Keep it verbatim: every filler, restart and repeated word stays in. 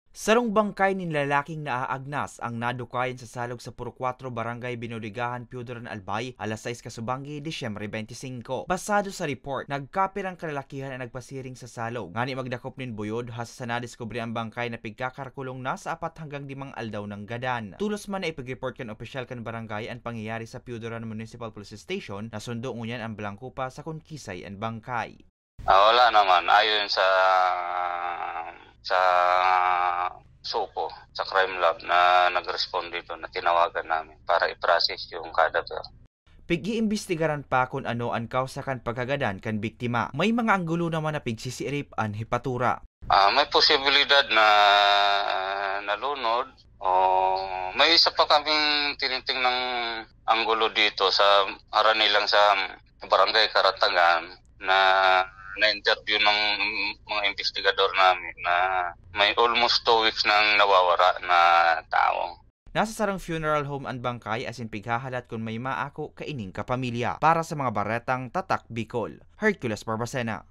Sarong bangkay nin lalaking naaagnas ang nadukayan sa salog sa Purok Kuwatro, Barangay Binoligahan, Pioduran, Albay, alas sais kasubanggi, Disyembre twenty-five. Basado sa report, nagkapirang kalalakihan ang nagpasiring sa salog, ngani magdakop nin buyod, hasta sa nadiskubre ang bangkay na pigkakarkulong na sa apat hanggang limang aldaw nang gadan. Tulos man na ipag-report kan opisyal kan barangay an pangyayari sa Pioduran Municipal Police Station, na sundo ngunyan an blangko pa sa kun kisay an bangkay. Ah, wala naman. Ayon sa, sa SOPO, sa crime lab na nag-respond dito, na tinawagan namin para i-process yung cadaver. Pig-iimbestigaran pa kun ano an kausa kan pagkagadan kan biktima. May mga anggulo naman na pigsisirip an hepatura. Ah, may posibilidad na nalunod o may isa pa kaming tinitingnang anggulo dito sa harani lang sa Barangay Karatagan na na-interview ng mga investigador namin na may almost two weeks nang nawawara na tao. Nasa sarong funeral home an bangkay asin pighahalat kun may maako kaining kapamilya. Para sa mga baretang Tatak Bicol, Hercules Barbacena.